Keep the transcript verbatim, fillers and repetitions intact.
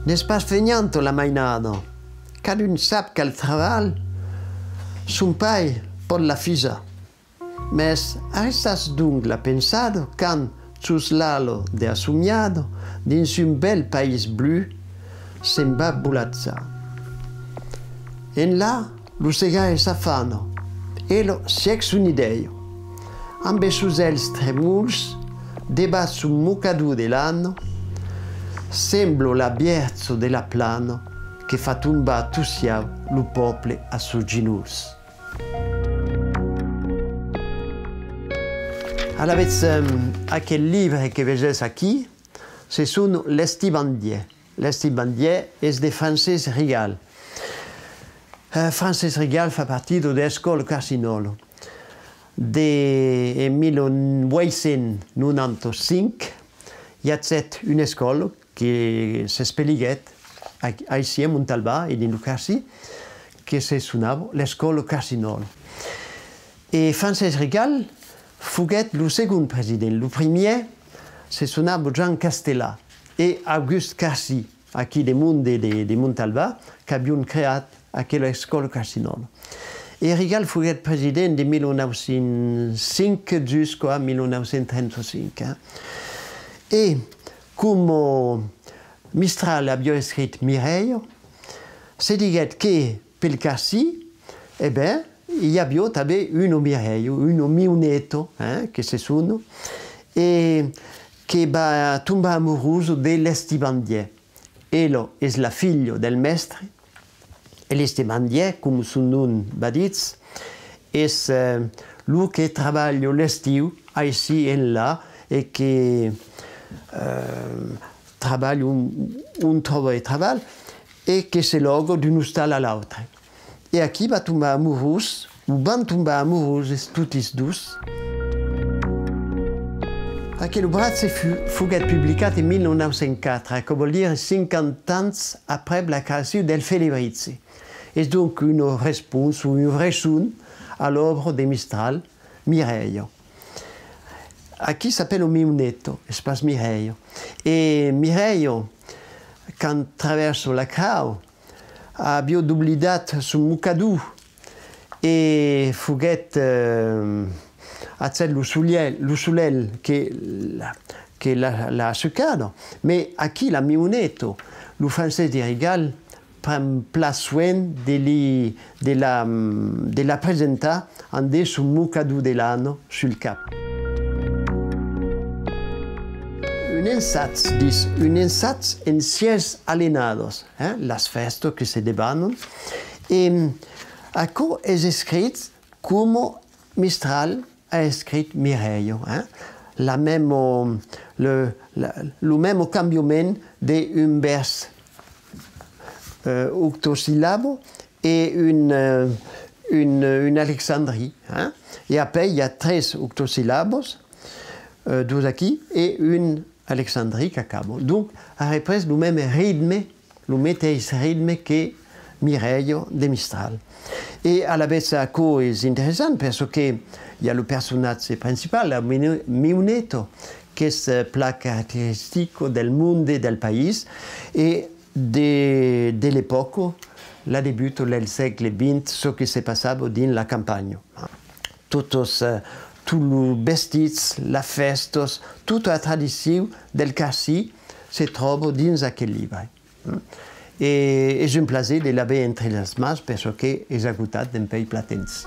N'es pas fenhanta la mainada. Cadun sap qu'al trabalh, son pair pòt la fisar. Mès arrestatz donc la pensada quand, sus l'ala de la somiada, dins un bèl país blu, se'n va volatjar. Enlà, lo segaire s'afana, ela sièc son idèia. Ambe sos uèlhs tremols, debat son mocador de lana, sembla la Vièrja de la Plana que fa tombar tot siau lo pòble a sos genolhs. Alavetz, em, aquel libre que vesètz aquí, se sona L'Estibandièr. L'Estibandièr es de Francés Rigal. Eh, Francés Rigal fa partida de l'escòla Carcinòla. De, en mila uèit cents nonanta cinc, i agèt una escòla que s'espeliguèt a-, aicí a Montalban e dins lo Carcin, que se sonava l'escòla Carcinòla. E Francés Rigal foguèt lo segond president. Lo primièr se sonava Joan Castelar e August Carcin, aquí de monde de, de Montalban, qu'avián creat aquela escòla Carcinòla. E Rigal foguèt president de mila nòu cents cinc jusqu'a mila nòu cents trenta cinc, eh. E coma Mistral aviá escrit Mirèia, se diguèt que pel Carcin, e ben, i aviá tanben una Mirèia, una Mioneta, eh, que se sona, e que va tombar amorosa de l'Estibandièr. Ela es la filha del mèstre, e l'Estibandièr, coma son nom va ditz, es, eh, lo que trabalha l'estiu aicí enlà e que, eh, trabalha on, on tròba de trabalh e que se lòga d'un ostal a l'autre. E aquí va tombar amorós, o van tombar amoroses totis dus. Aquel obratge fu-, foguèt publicat en mila nòu cents quatre, aquò vòl dire cinquanta ans aprèp la creacion del Felibritge. Es donc una responsa o un resson a l'òbra de Mistral, Mirèia. Aquí s'apèla Mioneta, es pas Mirèia. E Mirèia, quand travèrsa la crau, aviá doblidat son mocador e foguèt, eh, agèt lo solelh, lo solelh que la, que la, l'a assucada. Mai aquí la Mioneta, lo Francés de Rigal pren plan soenh de li, de la, de la presentar ande son mocador de lana sul cap. Un ensag, ditz, un ensag en sièis alenadas, eh, las fèstas que se debanan, e aquò es escrit coma Mistral a escrit Mirèia, eh? La mèma, le, la, lo mèma cambiament de un vèrs, eh, octosillabo e un, eh, un, un alexandrin, eh? E apèi i a tres octosillabos, eh, dos aquí, e un alexandrin qu'acaba. Donc, a représ lo mème ritme, lo meteis ritme que Mirèia de Mistral. E alavetz aquò es interessant, perçò que i a lo personatge principal, la Mino-, Mioneta, qu'es, eh, plan caracteristica del monde del país e de, de l'epòca, la debuta del sègle vint, çò que se passava dins la campanha. Totas, eh, tots los vestits, las fèstas, tota la tradicion del Carcin se tròba dins aquel libre. E es un plaser de l'aver entre las mans, perçò que es agotat dempuèi plan temps.